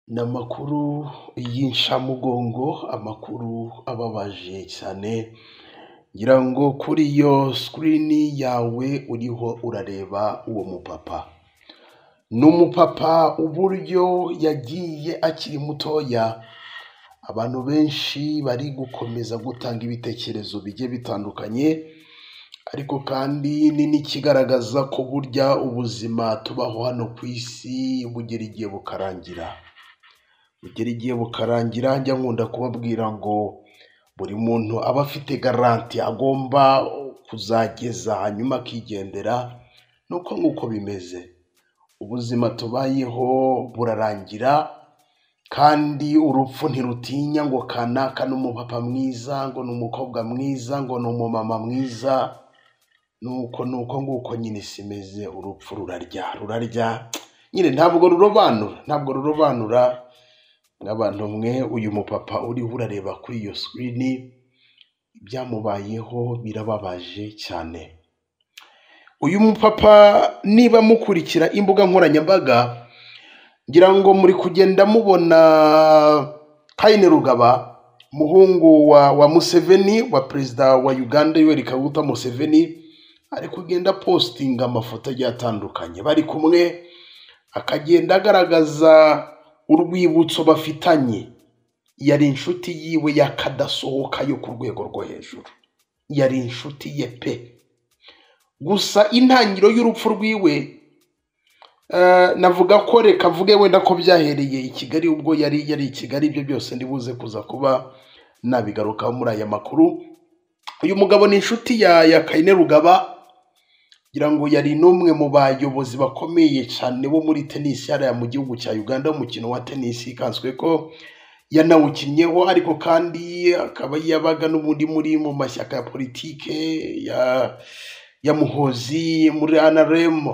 Ni amakuru y'incamugongo, amakuru ababaje cyane, ngira ngo kuri iyo screen yawe uriho urareba uwo mupapa. Ni umupapa uburyo yagiye akiri mutoya, abantu benshi bari gukomeza gutanga ibitekerezo bigiye bitandukanye, ariko kandi ni n'ikigaragaza ko burya ubuzima tubaho hano ku isi bugera igihe bukarangira. Bugera igihe bukarangira, njya nkunda kubabwira ngo buri muntu aba afite garantie agomba kuzageza hanyuma akigendera, ni uko nguko bimeze. Ubuzima tubayeho burarangira kandi urupfu ntirutinya ngo kanaka ni umupapa mwiza, ngo ni umukobwa mwiza, ngo ni umumama mwiza, nuko nuko nguko nyine isi imeze, urupfu rurarya, rurarya nyine ntabwo rurobanura, ntabwo rurobanura. Nk'abantu mwe, uyu mupapa uriho urareba kuri iyo screen, ibyamubayeho birababaje cyane. Uyu mupapa niba mukurikira imbuga nkoranyambaga, ngira ngo muri kugenda mubona Kainerugaba, umuhungu wa Museveni, wa perezida wa Uganda Yoweri Kaguta Museveni, ari kugenda postinga amafoto agiye atandukanye bari kumwe, akagenda agaragaza urwibutso bafitanye. Yari inshuti yiwe y'akadasohoka yo ku rwego rwo hejuru, yari inshuti ye pe. Gusa intangiriro y'urupfu rwiwe, navuga ko reka mvuge wenda ko byahereye i Kigali, ubwo yari i Kigali, ibyo byose ndibuze kuza kuba nabigarukaho muri aya makuru. Uyu mugabo ni inshuti ya Kainerugaba, ngira ngo yari n'umwe mu bayobozi bakomeye cyane bo muri tenisi hariya mu gihugu cya Uganda, umukino wa tenisi ikanswe ko yanawukinnyeho, ariko kandi akaba yabaga n'ubundi muri mu mashyaka ya politike ya Muhozi muri NRM.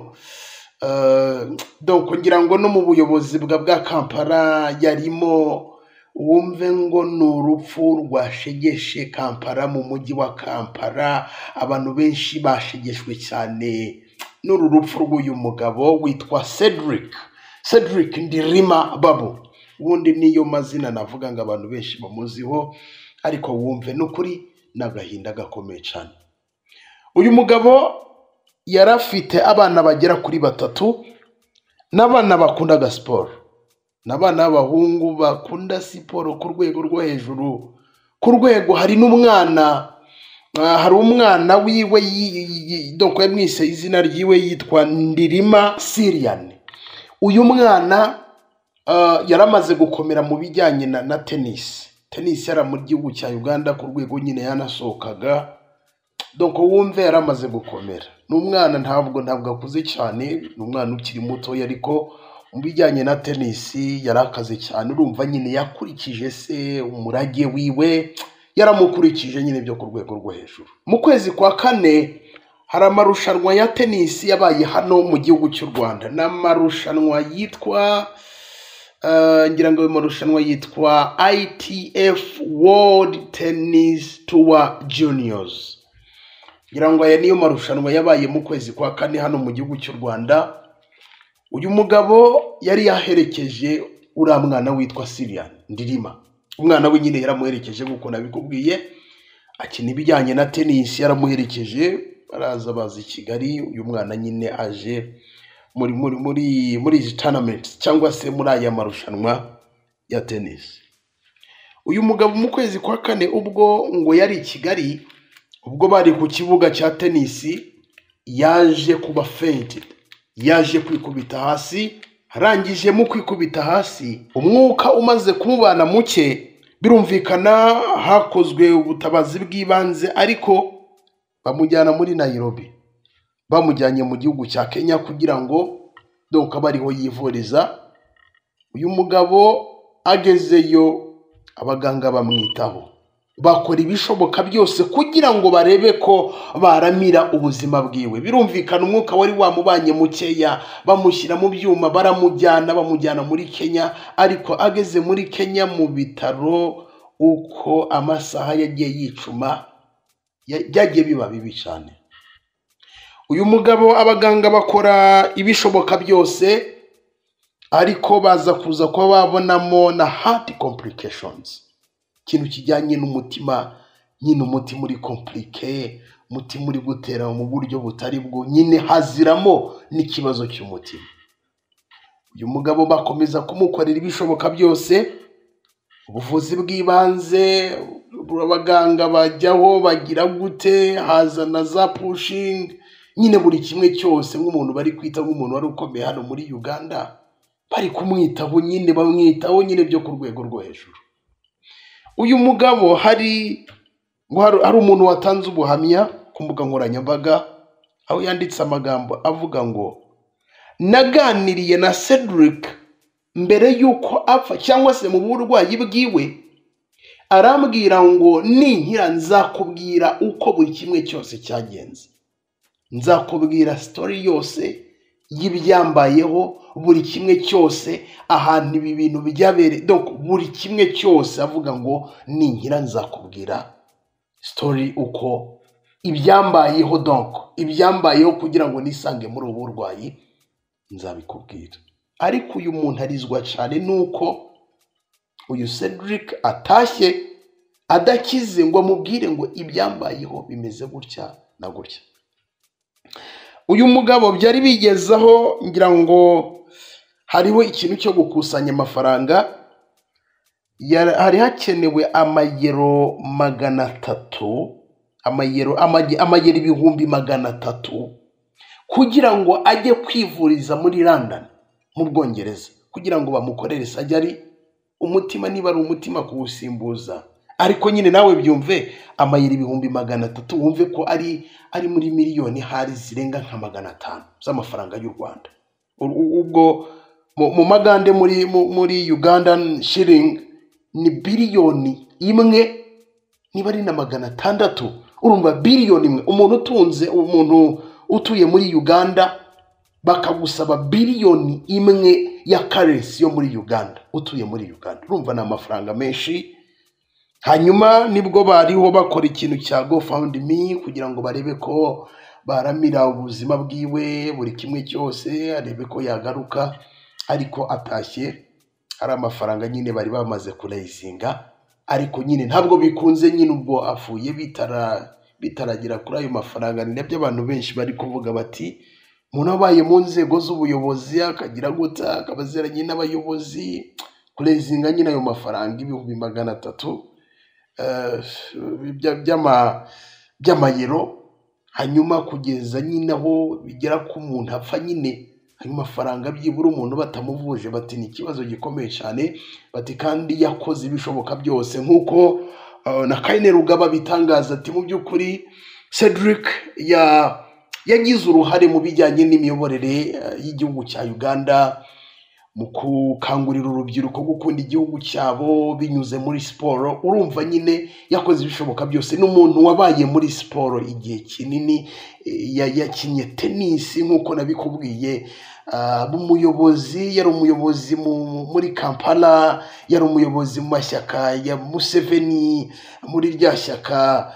Donc ngira ngo no mu buyobozi bwa Kampala yarimo. Wumve ngo ni urupfu rwashegeshe Kampala, mu mujyi wa Kampala abantu benshi bashegeshwe cyane n'uru rupfu rw'uyu mugabo witwa Cedric Ndirima Babu. Ubundi niyo mazina navuga ngo abantu benshi bamuziho, ariko wumve n'ukuri n'agahinda gakomeye cyane. Uyu mugabo yari afite abana bagera kuri batatu, n'abana bakundaga siporo, n'abana b'abahungu bakunda siporo ku rwego rwo hejuru, ku rwego hari n'umwana, hari umwana wiwe donc yamwise izina ryiwe yitwa Ndirima Sirian. Uyu mwana yaramaze gukomera mu bijyanye na tenisi. Tenisi yari mu gihugu cya Uganda ku rwego nyine yanasohokaga, donc wumve yaramaze gukomera. Ni umwana ntabwo akuze cyane, ni umwana ukiri muto, ariko mu bijyanye na tenisi yarakaze cyane. Urumva nyine yakurikije se umurage wiwe, yaramukurikije nyine byo ku rwego rwo hejuru. Mu kwezi kwa kane hari amarushanwa ya tenisi yabaye hano mu gihugu cy'u Rwanda, ni amarushanwa yitwa ngira ngo ayo marushanwa yitwa ITF World Tennis Tour Juniors. Ngira ngo aya niyo marushanwa yabaye mu kwezi kwa kane hano mu gihugu cy'u Rwanda. Uyu mugabo yari yaherekeje uriya mwana witwa Sirian Ndirima, umwana we nyine yaramuherekeje nk'uko nabikubwiye, akina ibijyanye na tenisi, yaramuherekeje baraza baza i Kigali. Uyu mwana nyine aje muri muri muri muri izi tournament cyangwa se muri aya marushanwa ya tenisi. Uyu mugabo mu kwezi kwa kane ubwo ngo yari i Kigali, ubwo bari ku kibuga cya tenisi, yaje kuba fainted, yaje kwikubita hasi. Arangije mu kwikubita hasi, umwuka umaze kumubana muke, birumvikana hakozwe ubutabazi bw'ibanze, ariko bamujyana muri Nairobi, bamujyanye mu gihugu cya Kenya kugira ngo donc abe ariho yivuriza. Uyu mugabo agezeyo abaganga bamwitaho, bakora ibishoboka byose kugira ngo barebe ko baramira ubuzima bwiwe. Birumvikana umwuka wari wamubanye mukeya, bamushyira mu byuma, baramujyana, bamujyana muri Kenya. Ariko ageze muri Kenya mu bitaro, uko amasaha yagiye yicuma byagiye biba bibi cyane. Uyu mugabo abaganga bakora ibishoboka byose, Ariko baza kuza kuba babonamo na heart complications, ikintu kijyanye n'umutima nyine, umutima uri compliqué, umutima uri gutera mu buryo butari bwo nyine, haziramo n'ikibazo cy'umutima. Uyu mugabo bakomeza kumukorera ibishoboka byose, ubuvuzi bw'ibanze, abaganga bajyaho bagira gute, haza na za pushing nyine, buri kimwe cyose nk'umuntu bari kwita, nk'umuntu wari ukomeye hano muri Uganda, bari kumwitaho nyine, bamwitaho nyine byo ku rwego rwo hejuru. Uyu mugabo hari umuntu watanze ubuhamya ku mbuga nkoranyambaga, aho yanditse amagambo avuga ngo: "Naganiriye na Cedric mbere y'uko apfa, cyangwa se mu burwayi bwiwe, arambwira ngo ninkira nzakubwira uko buri kimwe cyose cyagenze, nzakubwira story yose y'ibyambayeho, buri kimwe cyose, ahantu ibi bintu byabereye, donc buri kimwe cyose." Avuga ngo: "Ninkira nzakubwira story uko ibyambayeho, donc ibyambayeho kugira ngo nisange muri ubu burwayi nzabikubwira." Ariko uyu muntu arizwa cyane nuko uyu Cedric atashye adakize ngo amubwire ngo ibyambayeho bimeze gutya na gutya. Uyu mugabo byari bigezaho, ngira ngo hariho ikintu cyo gukusanya amafaranga, hari hakenewe amayero 300, amayero 300,000 kugira ngo ajye kwivuriza muri London mu Bwongereza, kugira ngo bamukorere surgery, umutima, niba ari umutima kuwusimbuza. Ariko nyine nawe byumve, amayero 300,000, wumve ko ari muri miliyoni hari zirenga nka 500 z'amafaranga y'u Rwanda. Ubwo mu magande, muri Ugandan shilling ni biliyoni 1 niba ari na 600. Urumva biliyoni 1, umuntu utunze, umuntu utuye muri Uganda, bakagusaba biliyoni 1 ya currency yo muri Uganda, utuye muri Uganda, urumva ni amafaranga menshi. Hanyuma nibwo bariho bakora ikintu cya GoFundMe kugira ngo barebe ko baramira ubuzima bwiwe, buri kimwe cyose, arebe ko yagaruka. Ariko atashye ari amafaranga nyine bari bamaze kuraisinga, ariko nyine ntabwo bikunze nyine, ubwo apfuye bitaragera kuri ayo mafaranga. Ni nabyo abantu benshi bari kuvuga bati: "Umuntu wabaye mu nzego z'ubuyobozi, akagira gutya, akaba aziranye n'abayobozi, kuraisinga nyine ayo mafaranga 300,000 by'amayero, hanyuma kugeza nyine aho bigera ko umuntu apfa nyine ayo mafaranga byibura umuntu batamuvuje," bati ni ikibazo gikomeye cyane. Bati kandi yakoze ibishoboka byose, nk'uko na Kainerugaba bitangaza ati: "Mu by'ukuri Cedric yagize uruhare mu bijyanye n'imiyoborere y'igihugu cya Uganda, mu gukangurira urubyiruko gukunda igihugu cyabo binyuze muri siporo." Urumva nyine yakoze ibishoboka byose, ni umuntu wabaye muri siporo igihe kinini, yakinnye tenisi nk'uko nabikubwiye, umuyobozi, yari umuyobozi muri Kampala, yari umuyobozi mu mashyaka ya Museveni, muri rya shyaka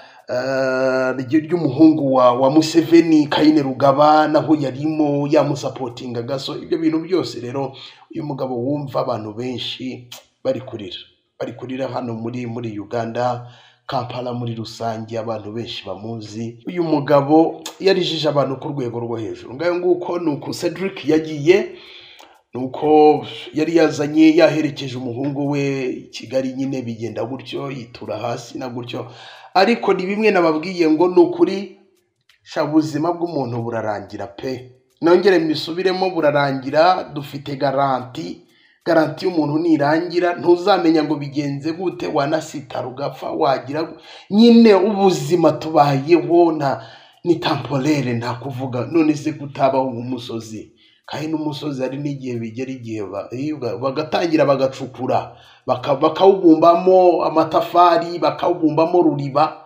ry'umuhungu wa Museveni Kainerugaba, naho yarimo yamusupportingaga. So ibyo bintu byose rero, uyu mugabo wumva abantu benshi bari kurira, bari kurira hano muri Uganda, Kampala muri rusange, abantu benshi bamuzi. Uyu mugabo yarijije abantu ku rwego rwo hejuru. Ngayo nguko, ni uku Cedric yagiye, ni uko yari yazanye, yaherekeje umuhungu we i Kigali nyine, bigenda gutyo, yitura hasi na gutyo. Ariko ni bimwe nababwiye ngo ni ukuri sha, ubuzima bw'umuntu burarangira pe. Nongere mbisubiremo, burarangira. Dufite garantie, garantie y'umuntu nirangira ntuzamenya ngo bigenze gute, wanasitara ugapfa, wagira nyine. Ubuzima tubayeho nta ni temporaire, nta kuvuga. None se kutabaho nk'umusozi? Kandi n'umusozi hari n'igihe bigera igihe bagatangira bagacukura, bakawubumbamo amatafari, bakawubumbamo ruriba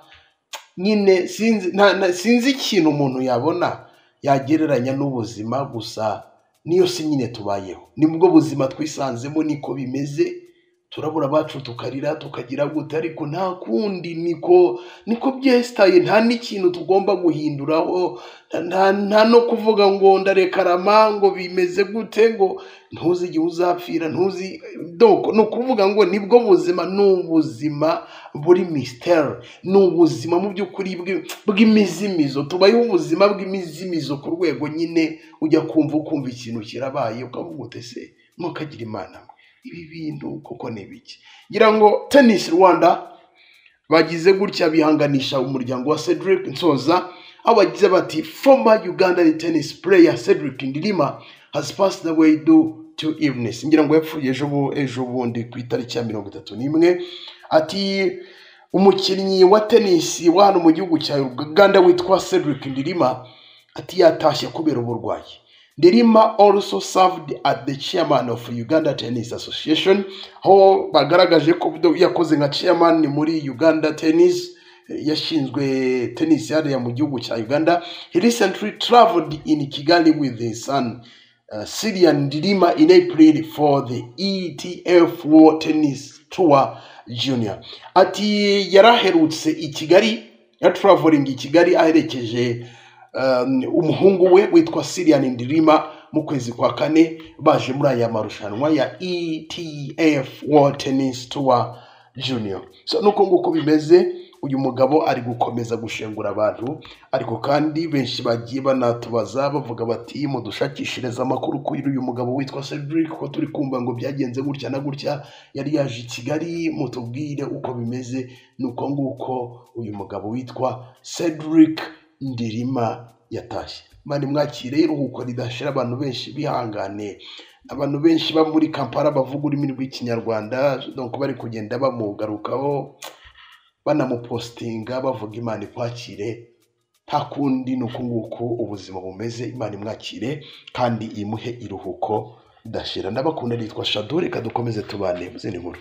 nyine. Sinzi, sinzi ikintu umuntu yabona yagereranya n'ubuzima gusa, niyo si nyine tubayeho, nibwo buzima twisanzemo, niko bimeze. Turabura abacu, tukarira, tukagira gute, ariko nta kundi, niko byesitaye. Nta n'ikintu tugomba guhinduraho, nta no kuvuga ngo ndarekarama, ngo bimeze gute, ngo ntuzi igihe uzapfira, ntuzi. Donc ni ukuvuga ngo nibwo buzima, ni ubuzima buri mystère, ni ubuzima mu by'ukuri bw'imizimizo. Tubayeho ubuzima bw'imizimizo ku rwego nyine ujya kumva ukumva ikintu kirabaye, ukavuga uti: "Ese mukagira Imana mwe, ibi bintu koko ni ibiki?" Ngira ngo Tennis Rwanda bagize gutya bihanganisha umuryango wa Cedric. Nsoza aho bagize bati: "Former Ugandan tennis player Cedric Ndilima has passed away due to illness." Ngira ngo yapfuye ejo bundi ku itariki ya 31. Ati umukinnyi wa tennis wa hano mu gihugu cya Uganda witwa Cedric Ndilima, ati yatashye kubera uburwayi. Ndilima also served as the chairman of Uganda Tennis Association, aho bagaragaje ko yakoze nka chairman muri Uganda Tennis, yashinzwe tennis hariya mu gihugu cya Uganda. He recently traveled in Kigali with his son Syrian Ndilima in April for the ETF World Tennis Tour Junior. Ati yaraherutse i Kigali, ya traveling i Kigali aherekeje umuhungu we witwa Syrian Ndilima mu kwezi kwa kane, baje muri aya marushanwa ya ETF World Tennis Tour Junior. So nuko nguko bimeze. Uyu mugabo ari gukomeza gushengura abantu, ariko kandi benshi bagiye banatubaza bavuga bati: "Mudushakishirize amakuru kuri uyu mugabo witwa Cedric, ko turi kumva ngo byagenze gutya na gutya, yari yaje i Kigali, mutubwire uko bimeze." Nuko nguko uyu mugabo witwa Cedric Ndirima yatashye. Imana imwakire iruhuko ridashira. Abantu benshi bihangane, abantu benshi ba muri Kampala bavuga ururimi rw'Ikinyarwanda, donc bari kugenda bamugarukaho, banamupostinga bavuga: "Imana ikwakire." Nta kundi, ni uku nguku ubuzima bumeze. Imana imwakire kandi imuhe iruhuko ridashira. Ndabakunda, nitwa Shadu, reka dukomeze tubane mu zindi nkuru.